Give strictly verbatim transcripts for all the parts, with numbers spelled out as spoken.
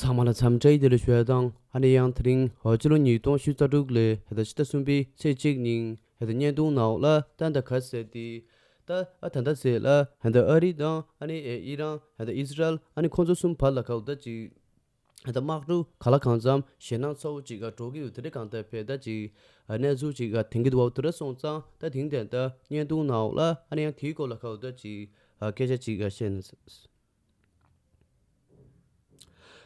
ཚང་མ་ལ་འཚམས་འདྲི་བདེ་ལེགས་ཞུ་ཡ་དང་། ཨ་ནི་ཡང་དེ་རིང་ཕྱི་ལོ་ཉིས་སྟོང་ཉི་ཤུ་རྩ་དྲུག་ལོའི་ཕྱི་ཟླ་གསུམ་པའི་ཚེས་གཅིག་ཉིན་བརྙན་ཐུང་ནང་ལ་ད་ལྟ་ག་ཟེར་ཏེ། ད་ཨ་ད་ལྟ་ཟེར་ལ་ད་ལྟ་ཨ་རི་དང་ཨ་ནི་ཨི་རན་ད་ལྟ་ཨི་ཟི་རལ་ཨ་ནི་ཁོང་ཚོ་གསུམ་བར་ལ་ག་ད་ཅིག་ད་ལྟ་དམག་འཁྲུག་ག་ལ་གང་འཚམ་ཞེད་སྣང་ཚ་བོ་ཅིག་འགྲོ་གི་ཡོད། དེ་འདྲ་གང་ལྟར་བས་ད་ཅིག་གནས་ཚུལ་ཅིག་ཐོན་གྱི་འདུག་བ། དེ་འདྲ་སོང་ཙང་ད་དེང་དེ་ད་བརྙན་ཐུང་ནང་ལ་ཨ་ནི་ཡང་དེའི་སྐོར་ལ་ག་ད་ཅིག་སྐད་ཆ་ཅིག་བཤད་ན།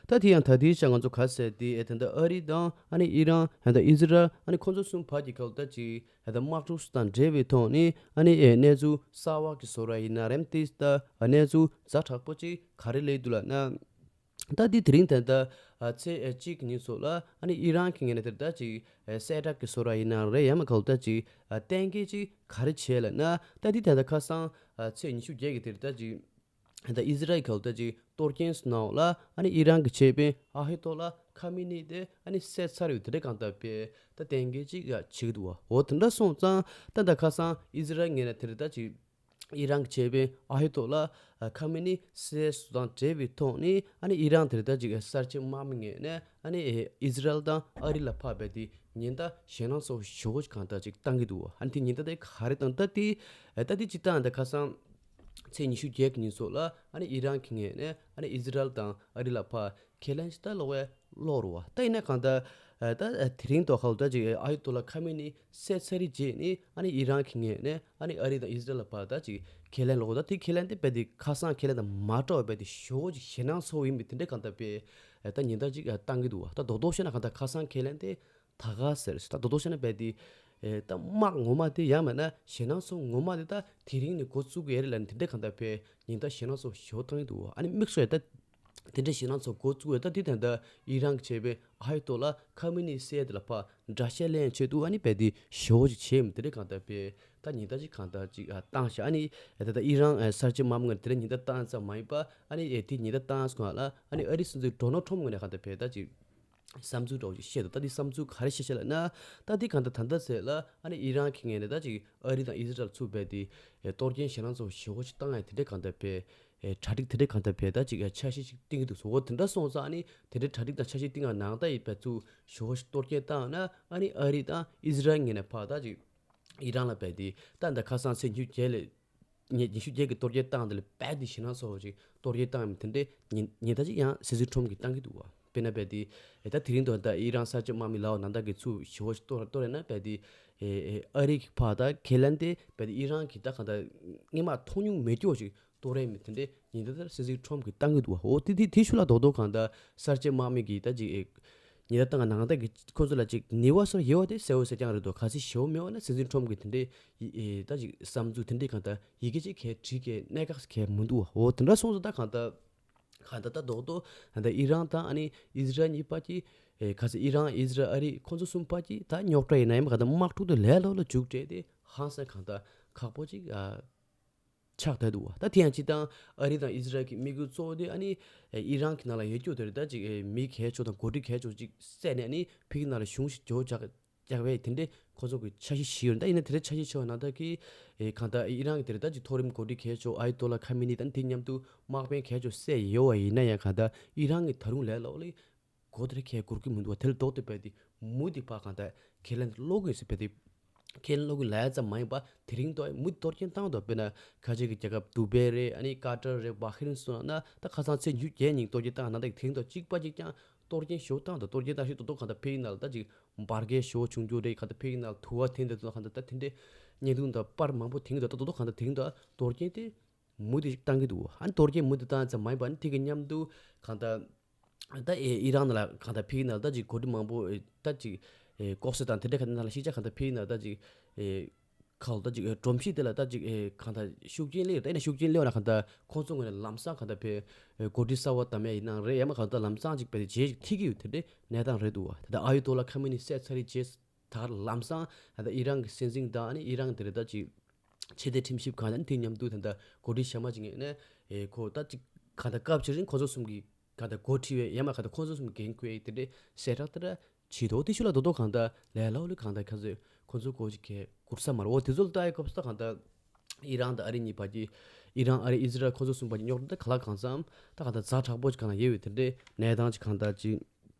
ད་དེ་ཡང་ད་ལྟའི་ཆ་ང་ཚོ་ག་ཟེར་ཏེ་ཨེ་ད་ལྟ་ཨ་རི་དང་ཨ་ནི་ཨི་རན་ད་ལྟ་ཨི་ཟི་རལ་ཨ་ནི་ཁོང་ཚོ་གསུམ་བར་གྱི་ག་ད་ཅིག་ད་ལྟ་དམག་འཁྲུག་དང་འབྲེལ་བའི་ཐོག་ནས་ཨ་ནི་ཨེ་གནས་ཚུལ་གསར་བ་གི་བཟོ་འདྲ་ཡིན་ན་རེད་དེ། ད་གནས་ཚུལ་ཛ་དྲག་པོ་ཅིག་ག་རེ་སླེབས་འདུག་ལབ་ན། ད་འདི་དེ་རིང་ད་ལྟ་ཚེས་གཅིག་ཉིན་སོགས་ལ་ཨ་ནི་ཨི་རན་གྱི་ངོས་ནས་དེ་ད་ཅིག་གསལ་བསྒྲགས་ཀྱི་བཟོ་འདྲ་ཡིན་ན་རེད། ཡང་མིན་ག་ད་ཅིག་གཏན་འཁེལ་ཅིག་ག་རེ་བྱས་ལབ་ན། ད་འདི་ད་ལྟ་ཁ་སང་ཚེས་ཉི་ཤུ་བརྒྱད་ཀྱི་དེ་ད་ཅིག་ད་ཨི་ཟི་རལ་གྱི་ད་ཅིག་གཏོར་སྐྱོན་སོགས་ནང་ལ་ཨ་ནི་ཨི་རན་གྱི་ཆེད་དཔོན་ཨ་ཧི་ཏོ་ལ་ཁ་མི་ནི་དེ་ཨ་ནི་བསད་ཚར་ཡོད། དེ་འདྲ་གང་ལྟར་བས་ད་གཏན་འཁེལ་ཅིག་བྱེད་ཀྱི་འདུག་བ། འོ་དེ་འདྲ་སོང་ཙང་ད་ད་ཁ་སང་ཨི་ཟི་རལ་ངོས་ནས་དེ་ད་ཅིག་ཨི་རན་གྱི་ཆེད་དཔོན་ཨ་ཧི་ཏོ་ལ་ཁ་མི་ནི་བསད་སོགས་དང་འབྲེལ་བའི་ཐོག་ནས་ཨ་ནི་ཨི་རན་དེ་ད་ཅིག་གསར་བརྗེ་དམག་མི་ངོས་ནས་ཨ་ནི་ཨི་ཟི་རལ་དང་ཨ་རི་ལ་ཕར་བས་དེ་ཉེན་བརྡ་ཞེད་སྣང་ཚ་བོ་ཞེ་པོ་ཅིག་གང་ལྟར་ཅིག་བཏང་གི་འདུག་བ། ཨ་ནི་དེ་ཉེན་བརྡ་དེ་ག་རེ་བཏང་། ད་དེ་ད་དེ་ཅིག་བཏང་། ད་ཁ་སང་ཚེས་ཉི་ཤུ་བརྒྱད་ཀྱི་ཉིན་སོགས་ལ་ཨ་ནི་ཨི་རན་གྱི་ངོས་ནས་ཨ་ནི་ཨི་ཟི་རལ་དང་ཨ་རི་ལ་ཕར་ཁས་ལེན་ཅིག་ད་ལོག་བས་ལོག་རུ་བ། ད་ཡིན་ན་གང་ལྟར་ད་དེ་རིང་ཐོག་ཁ་ལོ་ད་ཅིག་ཨ་ཧི་ཏོ་ལ་ཁ་མི་ནི་བསད་ཚར་རི་རྗེས་ནི་ཨ་ནི་ཨི་རན་གྱི་ངོས་ནས་ཨ་ནི་ཨ་རི་དང་ཨི་ཟི་རལ་ལ་ཕར་ད་ཅིག་ཁས་ལེན་ལོག་ད་དེ་ཁས་ལེན་དེ་བས་དེ་ཁ་སང་ཁས་ལེན་དང་མ་འདྲ་བ་བས་དེ་ཞེ་པོ་ཅིག་ཞེད་སྣང་ཚ་བོ་ཡིན་པའི་དེ་འདྲ་གང་ལྟར་བས་ད་ཉེན་བརྡ་ཅིག་བཏང་གི་འདུག་བ། ད་རྡོག་རྡོག་བཤད་ན་གང་ལྟར་ཁ་སང་ཁས་ལེན་དེ་ད་ག་ཟེར་ད་རྡོག་རྡོག་བཤད་ན་བས་དེ་ད་དམག་ངོ་མ་དེ་ཡང་མིན་ན་ཞེད་སྣང་ཚ་བོ་ངོ་མ་དེ་ད་དེ་རིང་ནས་འགོ་བཙུགས་ཀྱི་ཡོད་རེད་ལབ་ནས་དེ་འདྲ་གང་ལྟར་བས་ཉེན་བརྡ་ཞེད་སྣང་ཚ་བོ་ཞེ་པོ་བཏང་གི་འདུག་བ། ཨ་ནི་དམིགས་སུ་ཡ་ད། དེ་འདྲའི་ཞེད་སྣང་ཚ་བོ་འགོ་བཙུགས་ཡོད། ད་དེ་ད་ལྟ་ཨི་རན་གྱི་ཆེད་དཔོན་ཨ་ཧི་ཏོ་ལ་ཁ་མི་ནི་བསད་དེ་ལ་ཕར་འགྲེལ་བཤད་ལེན་ཆེད་དུ་ཨ་ནི་བས་དེ་ཞེ་པོ་ཅིག་བྱས་མི་དེ་འདྲ་གང་ལྟར་བས་ད་ཉེན་བརྡ་ཅིག་གང་ལྟར་ཅིག་བཏང་ཤག་ཨ་ནི་ད་ལྟ་ཨི་རན་གསར་བརྗེ་དམག་མི་ངོས་དེ་འདྲ་ཉེན་བརྡ་བཏང་ཙམ་མ་ཡིན་པ་ཨ་ནི་དེ་ཉེན་བརྡ་བཏང་སོང་ལ་ཨ་ནི་ཨ་རིའི་སྲིད་འཛིན་ཌོ་ནལ་ཊམ་ངོས་ནས་གང་ལྟར་བས་ད་ཅིག་བསམ་ཚུལ་འདྲ་བོ་ཅིག་བཤད་འདུག་ད་དེ་བསམ་ཚུལ་ག་རེ་བཤད་ཤག་ལབ་ན། ད་དེ་གང་ལྟར་ད་ལྟ་ཟེར་ལ་ཨ་ནི་ཨི་རན་གྱི་ངོས་ནས་ད་ཅིག་ཨ་རི་དང་ཨི་ཟི་རལ་ཚུར་བས་དེ་གཏོར་སྐྱོན་ཞེད་སྣང་ཚ་བོ་ཞེ་པོ་ཅིག་བཏང་ཡ་དེ་འདྲ་གང་ལྟར་བས། ཨེ་གྲ་སྒྲིག་དེ་འདྲ་གང་ལྟར་བས་ད་ཅིག་འཆར་གཞི་ཅིག་བཏིང་གི་འདུག་ཟེར། འོ་དེ་འདྲ་སོང་ཙང་ཨ་ནི་དེ་འདྲའི་གྲ་སྒྲིག་དང་འཆར་གཞི་བཏིང་བ་ནང་ལྟར་ཡིན་པའི་ཚུལ་ཞེ་པོ་ཞིག་གཏོར་སྐྱོན་བཏང་ན་ཨ་ནི་ཨ་རི་དང་ཨི་ཟི་རལ་ངོས་ནས་ཕར་ད་ཅིག་ཨི་རན་ལ་བས་དེ་ད་འདི་ཁ་སང་ཚེས་ཉི་ཤུ་བརྒྱད་ལ་ཉི་ཉི་ཤུ་བརྒྱད་ཀྱི་གཏོར་སྐྱོན་བཏང་དེ་ལ་བས་དེ་ཞེད་སྣང་ཚ་བོ་ཞིག་གཏོར་སྐྱོན་བཏང་ཡོད་མི་དེ་འདྲའི་ཉེན་ཉེན་བརྡ་ཅིག་ཡང་སྲིད་འཛིན་ཊམ་གྱིས་བཏང་གི་འདུག་བ། དཔེར་ན་བས་དེ་ཨེ་ད་དེ་རིང་དུ་ད་ཨི་རན་གསར་བརྗེ་དམག་མི་ལའོ་ནང་ལྟར་གྱི་ཚུལ་ཞེ་པོ་ཞིག་གཏོར་གཏོར་ཡོད་ན་བས་དེ་ཨེ་ཨེ་ཨ་རི་གི་ཕར་ད་ཁས་ལེན་དེ་བས་དེ་ཨི་རན་གྱི་ད་གང་ད་སྔོན་མ་མཐོང་མྱོང་མེད་རྒྱུ་ཞིག་གཏོར་རེད་མི་དེ་འདྲའི་ཉེན་བརྡ་ལྟར་སྲིད་འཛིན་ཊམ་གྱིས་བཏང་གི་འདུག་བ། འོ་དེ་དེ་དེ་ཤུ་ལ་རྡོག་རྡོག་གང་ལྟར་གསར་བརྗེ་དམག་མི་གིས་ད་ཅིག་ཨེ་ཉེན་བརྡ་བཏང་ག་ནང་ལྟར་གྱི་ཁོ་ཚོ་ལ་ཅིག་ནུས་པ་སོགས་ཡོད་པ་དེ་གསལ་པོ་གསལ་རྐྱང་རེད་འདུག་གལ་སྲིད་ཞེ་པོ་མེད་པ་ན་སྲིད་འཛིན་ཊམ་གྱིས་དེ་འདྲའི་ཨེ་ད་ཅིག་བསམ་ཚུལ་དེ་འདྲའི་གང་ལྟར་ཡི་གེ་ཅིག་གས་བྲིས་གས་གནད་འགག་གས་མི་འདུག་བ། འོ་དེ་འདྲ་སོང་ཙང་ད་གང་ལྟར་གང་ལྟར་ད་རྡོག་རྡོག་གང་ལྟར་ཨི་རན་དང་ཨ་ནི་ཨི་ཟི་རལ་གཉིས་བར་གྱི་ཨེ་གལ་སྲིད་ཨི་རན་ཨི་ཟི་རལ་ཨ་རི་ཁོ་ཚོ་གསུམ་བར་གྱི་ད་རྙོག་དྲ་ཡིན་ན་ཡང་གང་ལྟར་དམག་འཁྲུག་དེ་ལས་སླ་པོ་ལ་མཇུག་སྒྲིལ་ཏེ་ཧང་སང་གང་ལྟར་ཁག་པོ་ཅིག་ཨ། ཆགས་བསྡད་འདུག་བ། ད་དེ་ཡང་སྤྱིར་བཏང་ཨ་རི་དང་ཨི་ཟི་རལ་གྱི་དམིགས་ཡུལ་གཙོ་བོ་དེ་ཨ་ནི་ཨི་རན་གྱི་ནང་ལ་ཡོད་རྒྱུ་དེ་རེད། ད་ཅིག་མི་གལ་ཆེ་དང་འགོ་ཁྲིད་གལ་ཆེ་ཅིག་བསད་ནས་ཨ་ནི་ཕ་གི་ནང་ལ་གཞུང་ཞིག་འཇོག་བྱ་བྱ་བའི་དེ་འདྲའི་ཁོ་ཚོ་གི་འཆར་གཞི་ཞིག་ཡོད་རེད། ད་ཡིན་ན་དེ་འདྲའི་འཆར་གཞི་ཆེ་བ་ནང་ལྟར་གྱི་ཨེ་གང་ལྟར་ཨི་རན་གྱི་དེ་རེད། ད་ཅིག་མཐོ་རིམ་འགོ་ཁྲིད་གལ་ཆེ་ཨ་ཡ་ཏོ་ལ་ཁ་མི་ནི་དང་དེ་མཉམ་དུ་དམག་དཔོན་གལ་ཆེ་བསད་ཡོད་པ་ཡིན་ན་ཡང་གང་ལྟར་ཨི་རན་གྱི་ད་རུང་ལས་སླ་པོ་ལས་གོ་དེར་ཁས་འགུར་གྱི་མི་འདུག་བ། དེ་ལ་ལྡོག་སྟེ་བས་དེ་མུ་མཐུད་ཕར་གང་ལྟར་ཁས་ལེན་སློག་དགོས་ཟེར་བས་དེ་ཁས་ལེན་སློག་གི་ལབ་ཙམ་མ་ཡིན་པ་དེ་རིང་ཐོག་མུ་མཐུད་གཏོར་སྐྱོན་བཏང་འདུག་དཔེར་ན་ཁ་ཆེ་གི་རྒྱལ་ཁབ་དུ་བེ་རེད། ཨ་ནི་ཀ་ཏར་རེད། བྷ་ཧི་རིན་སོགས་ན་ད་ཁ་སང་ཚེས་ཉི་ཤུ་བརྒྱད་ཉིན་གཏོར་སྐྱོན་བཏང་ན་ད་དེ་རིང་ཐོག་གཅིག་པ་གཅིག་ཀྱང་གཏོར་སྐྱོན་ཞེ་པོ་བཏང་འདུག་གཏོར་སྐྱོན་བཏང་ཞིག་ཏོག་ཏོག་གང་ལྟར་ཕ་གི་ནང་ལ་ད་ཅིག་འབར་གས་ཞེ་པོ་བྱུང་རྒྱུ་རེད། གང་ལྟར་ཕ་གི་ནང་ལ་དུ་བ་ཐོན་བསྡད་འདུག་གང་ལྟར་ད་དེ་འདྲའི་བརྙན་ཐུང་དང་པར་མང་པོ་ཐོན་གྱི་འདུག་ད་ཏོག་ཏོག་གང་ལྟར་དེ་རིང་ཐོག་གཏོར་སྐྱོན་དེ་མུ་མཐུད་ཅིག་བཏང་གི་འདུག་ཨ་ནི་གཏོར་སྐྱོན་མུ་མཐུད་བཏང་ཙམ་མ་ཡིན་པ་ཨ་ནི་དེ་གི་མཉམ་དུ་གང་ལྟར་ད་ཨེ་ཨི་རན་ལ་གང་ལྟར་ཕ་གི་ནང་ལ་ད་ཅིག་འགོ་ཁྲིད་མང་པོ་ཨེ་ད་ཅིག་ཨེ་ལྐོག་ཟ་དང་དེ་འདྲ་ག་ནང་ལ་ཤེས་བྱ་གང་ལྟར་ཕ་གི་ནང་ད་ཅིག་ཨེ་ཁག་ད་ཅིག་ཨེ་སྒྲོམ་གཞི་དེ་ལ་ད་ཅིག་ཨེ་གང་ལྟར་ཤུགས་རྐྱེན་སླེབས་ཡོད། ད་ཡིན་ན་ཤུགས་རྐྱེན་སླེབས་ན་གང་ལྟར་ཁོང་ཚོ་ངོས་ནས་ལམ་སང་གང་ལྟར་བས་ཨེ་འགོ་ཁྲིད་གསར་བ་བདམས་ཡ་ཡིན་ནའང་རེད། ཡང་མ་གང་ལྟར་ལམ་སང་ཅིག་བས་རྗེས་ཅིག་ཐིག་གི་ཡོད། དེ་འདྲའི་གནས་སྟངས་རེད་འདུག་བ། ད་ལྟ་ཨ་ཡ་ཏོ་ལ་ཁ་མི་ནི་བསད་ཚར་རེད་རྗེས་ད་ལམ་སང་ད་ལྟ་ཨི་རན་གྱི་སྲིད་འཛིན་དང་ཨ་ནི་ཨི་རན་དེ་རེད་ད་ཅིག་ཕྱི་སྡེ་ཁྲིམས་ཞིབ་ཁང་དང་དེ་མཉམ་དུ་ད་ལྟ་འགོ་ཁྲིད་གཞན་མ་ཅིག་ངོས་ནས་ཨེ་ཁོ་ད་ཅིག་གང་ལྟར་སྐབས་ཅིག་རིང་ཁོ་ཚོ་གསུམ་གྱི་གང་ལྟར་འགོ་ཁྲིད་པའི་ཡང་མ་གང་ལྟར་ཁོ་ཚོ་གསུམ་འགན་ཁུར་ཡས་དེ་འདྲའི་གསལ་བསྒྲགས་དེ་འདྲ་བྱེད་དོ། དེ་ཤུ་ལ་རྡོག་རྡོག་གང་ལྟར་ལས་སླ་པོ་ལས་གང་ལྟར་ཁ་ཚོད་ཁོ་ཚོ་སྐོར་ཅིག་གས་གུར་ས་མ་རེད། འོ་དེ་ཚོ་ལ་ལྟ་ཡི་སྐབས་སུ་ད་གང་ལྟར་ ཨི་རན་དང་ཨ་རི་གཉིས་བར་གྱི། ཨི་རན་ཨ་རི་ཨི་ཟི་རལ་ཁོ་ཚོ་གསུམ་བར་གྱི་རྙོག་དྲ་ད་ག་ལ་གང་འཚམ་ད་གང་ལྟར་ཛ་དྲག་པོ་ཞིག་གང་ལ་ཡོད་པའི་དེ་འདྲའི་གནས་སྟངས་ཅིག་གང་ལྟར་ཅིག་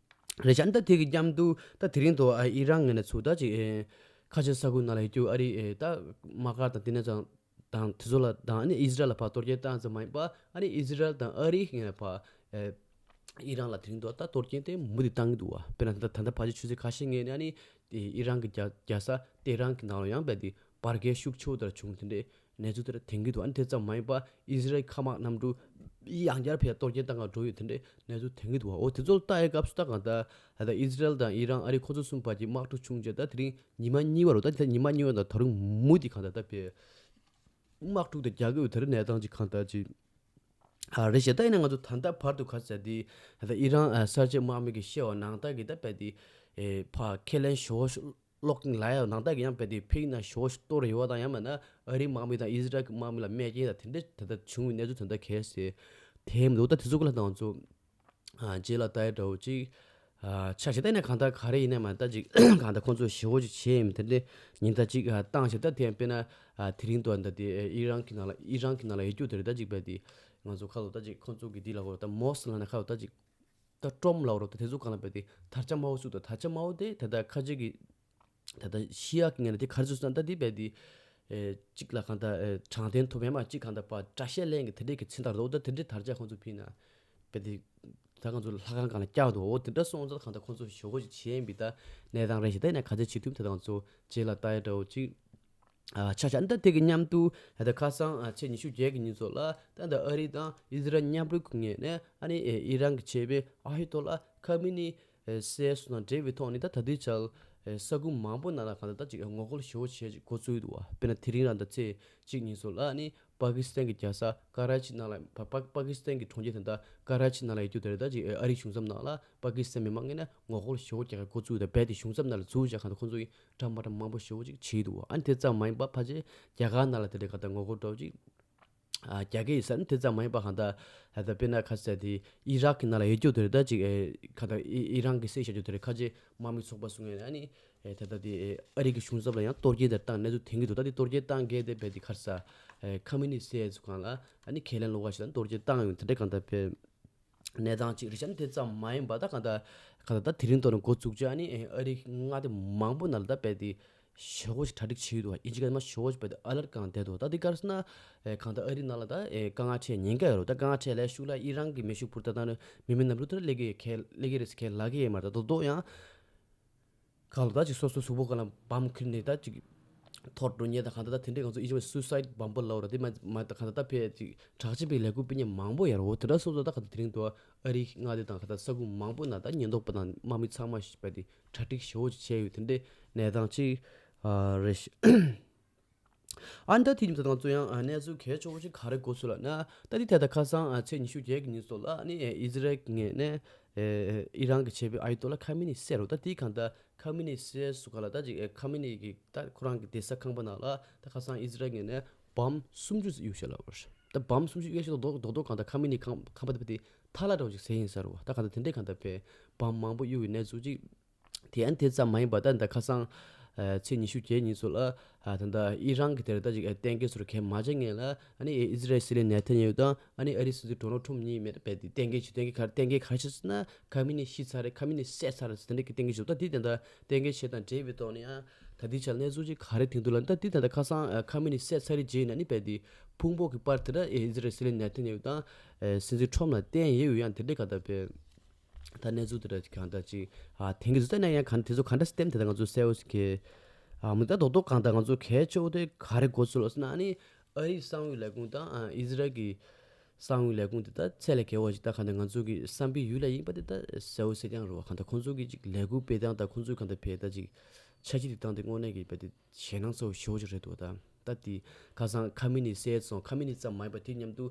རེད་ཤག་ད་དེ་གི་མཉམ་དུ་ད་དེ་རིང་དུ་ཨི་རན་ངོས་ནས་ཚུར་ད་ཅིག་ཨེ་ཁ་ཆེ་ས་ཁུལ་ནང་ལ་ཡོད་རྒྱུ་ཨ་རི་ཨེ་ད་དམག་སྒར་དང་དེ་ནས་ཙང་དང་དེ་ཚོ་ལ་དང་ཨ་ནི་ཨི་ཟི་རལ་ལ་ཕར་གཏོར་སྐྱོན་བཏང་ཙམ་མ་ཡིན་པ་ཨ་ནི་ཨི་ཟི་རལ་དང་ཨ་རི་ངོས་ནས་ཕར་ཨེ་ཨི་རན་ལ་དེ་རིང་དུ་ད་གཏོར་སྐྱོན་དེ་མུ་མཐུད་བཏང་གི་འདུག་བ། དཔེར་ན་ད་ད་ལྟ་ཕལ་ཆེར་ཆུ་ཚོད་ཁ་ཤས་སྔོན་ནས་ཨ་ནི་ཨི་རན་གྱི་རྒྱ་རྒྱལ་ས་ཏེ་ཧ་རན་གྱི་ནང་ལ་ཡང་རྦད་དེ་བར་བརྒལ་ཤུགས་ཆེ་བོ་དེ་འདྲ་བྱུང་། དེ་འདྲའི་གནས་ཚུལ་དེ་འདྲ་ཐོན་གྱི་འདུག་ཨ་ནི་དེ་ཙམ་མ་ཡིན་པ་ཨི་ཟི་རལ་མཁའ་དམག་གནམ་གྲུ་ཡང་བསྐྱར་ཕར་གཏོར་སྐྱོན་བཏང་ག་འགྲོ་ཡོད། དེ་འདྲའི་གནས་ཚུལ་ཐོན་གྱི་འདུག་བ། འོ་དེ་ཚོ་ལ་ལྟ་ཡའི་སྐབས་སུ་ད་གང་ལྟར་ད་ལྟ་ཨི་ཟི་རལ་དང་ཨི་རན་ཨ་རི་ཁོ་ཚོ་གསུམ་བར་གྱི་དམག་འཁྲུག་བྱུང་རྗེས་ད་དེ་རིང་ཉི་མ་གཉིས་པ་རེད། ད་དེ་ཉི་མ་གཉིས་པ་དང་ད་རུང་མུ་མཐུད་གང་ལྟར་ད་ཕར་དམག་འཁྲུག་དེ་རྒྱག་གི་ཡོད། དེ་འདྲའི་གནས་སྟངས་ཅིག་གང་ལྟར་ཅིག་ཨ་རེད་ཤག་ད་ཡིན་ན་ང་ཚོ་ད་ལྟ་བར་དུ་ག་ཚད་དེ་ད་ལྟ་ཨི་རན་ཨ་གསར་བརྗེ་དམག་མི་གིས་བཤད་པ་ནང་ལྟར་གྱི་ད་རྦད་དེ་ཨེ་ཕར་ཁས་ལེན་ཞེ་པོ་ཞིག་སློག་གིན་ལ་ཡང་ནང་ལྟར་གྱི་ཡང་རྦད་དེ་ཕིག་ན་ཞེ་པོ་ཞིག་གཏོར་ཡོད་པ་དང་། ཡང་མིན་ན་ཨ་རིའི་དམག་མི་དང་ཨི་ཟི་རལ་གྱི་དམག་མི་ལ་རྨས་སྐྱོན་དང་དེ་འདྲ་ད་ལྟ་བྱུང་བའི་གནས་ཚུལ་དེ་འདྲ་གལ་སྲིད་ཐོན་མི་འདུག་ད་དེ་ཚོ་སྐོར་ལ་ད་ང་ཚོ་ཨ་རྗེས་ལ་ལྟ་ཡ་འདྲ་བོ་ཅིག་ཨ་ཆགས་ཤག་ད་ཡིན་ན་གང་ལྟར་ག་རེ་ཡིན་ན་མ་ད་ཅིག་གང་ལྟར་ཁོང་ཚོ་ཞེ་པོ་ཅིག་བྱས་ཡིན་དེ་འདྲ་ཉེན་བརྡ་ཅིག་ཨ་བཏང་ཤག་ད་དེ་ཡང་དཔེར་ན་ཨ་དེ་རིང་དུ་ད་དེ་ཨི་རན་གྱི་ནང་ལ་ཨི་རན་གྱི་ནང་ལ་ཡོད་རྒྱུ་དེ་རེད། ད་ཅིག་རྦད་དེ་ང་ཚོ་ཁ་ལོ་ད་ཅིག་ཁོང་ཚོ་གི་འདི་ལ་གོ་ད་མོ་སི་ལ་ན་ཁ་ལོ་ད་ཅིག་ད་ཀྲོམ་ལབ་རོགས་ད་དེ་ཚོ་གང་ལ་རྦད་དེ་དར་ཆ་དམར་པོ་བཙུགས་ད། དར་ཆ་དམར་པོ་དེ་ད་ལྟ་ཁ་ཆེ་གི་ད་ལྟ་ཤི་ཡག་གི་ངོས་ནས་དེ་ག་རེ་བཟོས་སོང་ད་དེ་རྦད་དེ་ཨེ་གཅིག་ལ་གང་ལྟར་ཨེ་དྲང་བདེན་ཐོབ་ཡ་མ་གཅིག་གང་ལྟར་ཕར་དགྲ་ཤ་ལེན་གི་དེ་འདྲས་ཀྱི་མཚན་རྟགས་རེད། འོ་ད་དེ་འདྲས་དར་ཆ་ཁོང་ཚོ་ཕུད་ན་རྦད་དེ་ད་ང་ཚོ་ལྷ་ཁང་སྒང་ལ་བཀྱག་འདུག་འོ་དེ་འདྲ་སོང་ཙང་གང་ལྟར་ཁོང་ཚོ་ཞེ་པོ་ཅིག་བྱས་ཡིན་པའི་ད་གནས་སྟངས་རེད་ཤག་ད་ཡིན་ན་ག་ཚོད་བྱེད་ཐུབ་ད་ང་ཚོ་རྗེས་ལ་ལྟ་ཡ་འདྲ་བོ་ཅིག་ཨ་ཆ་ཆ་ཨ་ནི་ད་དེ་གི་མཉམ་དུ་ད་ལྟ་ཁ་སང་ཨ་ཚེས་ཉི་ཤུ་བརྒྱད་ཀྱི་ཉིན་ཚོ་ལ་ད་ལྟ་ཨ་རི་དང་ཨི་ཟི་རལ་མཉམ་རུབ་ཀྱི་ངོས་ནས་ཨ་ནི་ཨེ་ཨི་རན་གྱི་ཆེད་དཔོན་ཨ་ཡ་ཏོ་ལ་ཁ་མི་ནི་ཨེ་སེ་སུ་དང་འབྲེལ་བའི་ཐོག་ནས་ད་ད་ལྟའི་ཆར་ཨེ་ས་ཁུལ་མང་པོ་ནང་ལ་གང་ལྟར་ད་ཅིག་ངོ་རྒོལ་ཞེ་པོ་བྱས་ཅིག་འགོ་བཙུགས་ཡོད་འདུག་བ། དཔེར་ན་དེ་རིང་རང་ད་ཚེས་གཅིག་ཉིན་ཚོ་ལ་ཨ་ནི་པ་ཀི་སི་ཐན་གྱི་རྒྱལ་ས་ཀ་ར་ཆི་ནང་ལ་པ་པ་པ་ཀི་སི་ཐན་གྱི་གྲོང་ཁྱེར་དེ་ད་ཀ་ར་ཆི་ནང་ལ་ཡོད་རྒྱུ་དེ་རེད། ད་ཅིག་ཨེ་ཨ་རིའི་གཞུང་ཚབ་ནང་ལ་པ་ཀི་སི་ཐན་མི་མང་ངོས་ནས་ངོ་རྒོལ་ཞེ་པོ་རྒྱག་གི་འགོ་བཙུགས་ཡོད། ད་རྦད་དེ་གཞུང་ཚབ་ནང་ལ་འཛུལ་བྱས་གང་ལྟར་ཁོང་ཚོ་ཡིན་འདྲ་མ་འདྲ་མང་པོ་ཞེ་པོ་ཅིག་བྱས་འདུག་ཨ་ནི་དེ་ཙམ་མ་ཡིན་པ་ཕལ་ཆེར་རྒྱ་གར་ནང་ལ་དེ་འདྲའི་ག་ད་ངོ་རྒོལ་འདྲ་བོ་ཅིག་ཨ་རྒྱག་གི་ཡིན་ས་ནི་དེ་ཙམ་མ་ཡིན་པ་གང་ལྟར་ཨ་ད་དཔེར་ན་ཁ་ས་དེ་ཨི་རག་གི་ནང་ལ་ཡོད་རྒྱུ་དེ་རེད། ད་ཅིག་ཨེ་ག་ད་ཨི་ཨི་རན་གི་སྲིད་བཞག་རྒྱུ་དེ་རེད། ཁ་ཆེ་དམག་མི་ཚོགས་པ་སུ་ངོས་ནས་ཨ་ནི་ཨེ་ད་ད་དེ་ཨེ་ཨ་རི་གི་གཞུང་ཚབ་ལ་ཡང་གཏོར་སྐྱོན་དེ་བཏང་གནས་ཚུལ་ཐོན་གྱི་འདུག་ད་དེ་གཏོར་སྐྱོན་བཏང་མཁན་དེ་རྦད་དེ་ཁ་ས་ཨེ་ཁ་མི་ནི་སི་ཚོ་གང་ལ་ཨ་ནི་ཁས་ལེན་ལོག་ག་ཞིག་ལ་གཏོར་སྐྱོན་བཏང་ཡོང་དེ་འདྲ་གང་ལྟར་དཔེ། གནས་སྟངས་གཅིག་རེད་ཤག་ཨ་ནི་དེ་ཙམ་མ་ཡིན་པ་ད་གང་ལྟར་གང་ལྟར་ད་དེ་རིང་ཐོག་ནས་འགོ་བཙུགས་བྱས་ཨ་ནི་ཨ་རིའི་མངའ་སྡེ་མང་པོ་ནང་ལ་ད་རྦད་དེ་ཞེ་པོ་ཞིག་གྲ་སྒྲིག་བྱས་ཡོད་འདུག་བ། ཨིན་ཇི་སྐད་མ་ཞེ་པོ་ཞིག་རྦད་དེ་ཨ་ལར་སྒང་བསྡད་འདུག་ད་དེ་ག་རེ་ཟེར་ན་ཨེ་གང་ལྟར་ཨ་རི་ནང་ལ་ད་ཨེ་དཀའ་ངལ་འཕྲད་ཉེན་ཁ་ཡོད་རེད། ད་དཀའ་ངལ་འཕྲད་ལས་ཤུགས་ལ་ཨི་རན་གྱི་མེ་ཤུགས་འཕུར་ད་ད་ནི་མི་མེད་གནམ་གྲུ་དེ་ལ་སླེབས་ཀྱི་ཁེལ་སླེབས་ཀྱི་རེད་ཟེར་ཁས་ལེན་གྱི་ཡོད་མ་རེད། ད་རྡོག་རྡོག་ཡང་གང་ལ་ད་ཅིག་སོ་སོ་གཟུགས་པོ་སྒང་ལ་བམ་ཁུར་ནས་ད་ཅིག་འཐོར་འགྲོ་མཁན་དང་གང་ལྟར་ད་དེ་འདྲའི་ང་ཚོ་ཨིན་ཇི་སུ་སའིད་བམ་པོ་ལབ་ར་དེ་མ་མ་ད་གང་ལྟར་ད་ཕལ་ཅིག་དྲག་ཅན་པའི་ལས་འགུལ་སྤེལ་མཁན་མང་པོ་ཡོད་རེད། འོ་དེ་འདྲ་སོང་ཙང་ད་གང་ལྟར་དེ་རིང་དུ་ཨ་རིའི་མངའ་སྡེ་དང་གང་ལྟར་ས་ཁུལ་མང་པོ་ནང་ད་ཉེན་རྟོག་པ་དང་དམག་མི་ཚང་མ་ཞིག་རྦད་དེ་གྲ་སྒྲིག་ཞེ་པོ་ཅིག་བྱས་ཡོད། དེ་འདྲའི་གནས་སྟངས་ཅིག་ཨ་རེད་ཤག་ཨ་ནི་ད་དེ་ཉིན་ད་ང་ཚོ་ཡང་ཨ་གནས་ཚུལ་གལ་ཆེ་བོ་ཞིག་ག་རེ་གོ་སོང་ལབ་ན། ད་དེ་ཐད་ད་ཁ་སང་ཨ་ཚེས་ཉི་ཤུ་བརྒྱད་ཀྱི་ཉིན་སོགས་ལ་ཨ་ནི་ཨེ་ཨི་ཟི་རལ་གྱི་ངོས་ནས་ཨེ་ཨི་རན་གྱི་ཆེད་དཔོན་ཨ་ཡ་ཏོ་ལ་ཁ་མི་ནི་སེ་རོ་ད་དེའི་གང་ལྟར་ཁ་མི་ནི་སེ་སུ་ག་ལ་ད་ཅིག་ཨེ་ཁ་མི་ནི་གི་ད་ཁོ་རང་གི་སྡོད་ས་ཁང་པ་ནང་ལ་ད་ཁ་སང་ཨི་ཟི་རལ་ངོས་ནས་བམ་སུམ་ཅུ་གཡུགས་ཤག་ལབ་པ་རེད། ད་བམ་སུམ་ཅུ་གཡུགས་ཤག་རྡོག་རྡོག་རྡོག་གང་ལྟར་ཁ་མི་ནི་ཁང་ཁང་པ་དེ་དེ་ཐལ་བ་འདྲ་བོ་ཅིག་ཟེར་ཡིན་ས་རེད་བ། ད་གང་ལྟར་དེ་འདྲའི་གང་ལྟར་བས་བམ་མང་པོ་གཡུགས་པའི་གནས་ཚུལ་ཅིག་དེ་ཡང་དེ་ཙམ་མ་ཡིན་པར་ད་ད་ཁ་སང་ཨ་ཚེས་ཉི་ཤུ་བརྒྱད་ཉིན་ཚོ་ལ་ཨ་ད་ད་ཨི་རན་གྱི་དེར་ད་ཅིག་ཨ་གཏན་འཁེལ་ཚུར་གལ་མ་ཆེ་ངེས་ལ་ཨ་ནི་ཨི་ཟི་རལ་སྲིད་བློན་ནེ་ཐན་ཡ་ཧུ་དང་ཨ་ནི་ཨ་རིའི་སྲིད་འཛིན་ཌོ་ནལ་ཁྲོམ་གཉིས་མེད་པའི་དེ་གཏན་འཁེལ་བྱས། གཏན་འཁེལ་ག་རེ་གཏན་འཁེལ་ག་རེ་བྱས་ཟེར་ན་ཁ་མི་ནི་ཤི་ཚར་རེད། ཁ་མི་ནི་བསད་ཚར་རེད་ཟེར་དེ་འདྲ་གི་གཏན་འཁེལ་བྱས། ད་དེ་ད་ད་གཏན་འཁེལ་བྱས་དང་འབྲེལ་བའི་ཐོག་ནས་ཨ་ད་དེ་ཆ་ལ་གནས་ཚུལ་ཅིག་ག་རེ་ཐོན་འདུག་ལབ་ན། ད་དེ་ད་ད་ཁ་སང་ཨ་ཁ་མི་ནི་བསད་ཚར་རེད་རྗེས་ན་ནི་རྦད་དེ་ཕུང་པོ་གི་པར་དེ་འདྲ་ཨི་ཟི་རལ་སྲིད་བློན་ནེ་ཐན་ཡ་ཧུ་དང་ཨ་སྲིད་འཛིན་ཁྲོམ་ལ་བསྟན་ཡོད་ཡང་དེ་འདྲ་ག་ད་བས། ད་གནས་ཚུལ་དེ་འདྲ་གང་འདྲ་ཅིག་ཨ་དེང་གི་བཟོ་ལྟ་ན་ཡང་གང་དེ་ཚོ་གང་འདྲ་སྟེམ་དེ་ད་ང་ཚོ་གསལ་བོ་ཞིག་གི་ཨ་མི་ད་རྡོག་རྡོག་གང་ལྟར་ང་ཚོ་གལ་ཆེ་བོ་དེ་ག་རེ་གོ་ཚུལ་ལ་ཟེར་ན། ཨ་ནི་ཨ་རིའི་གསང་བའི་ལས་ཁུངས་དང་ཨ་ཨི་ཟི་རལ་གྱི་གསང་བའི་ལས་ཁུངས་དེ་ད་ཚད་ལས་བརྒལ་བ་ཞིག་ད་གང་ལྟར་ང་ཚོ་གི་བསམ་པའི་ཡུལ་ལ་ཡིན་པ་དེ་ད་གསལ་བོ་གསལ་རྐྱང་རེད་བ། གང་ལྟར་ཁོང་ཚོ་གི་ཅིག་ལས་འགུལ་སྤེལ་སྟངས་དང་ཁོང་ཚོའི་གང་ལྟར་བས་ད་ཅིག་འཆར་གཞི་དེ་བཏང་སྟེ་དངོས་གནས་ཀྱི་བས་དེ་ཞེད་སྣང་ཚ་བོ་ཞེ་པོ་ཅིག་རེད་འདུག་ད་ད་དེ་ཁ་སང་ཁ་མི་ནི་བསད་སོང་། ཁ་མི་ནི་ཙམ་མ་ཡིན་པ་དེ་མཉམ་དུ་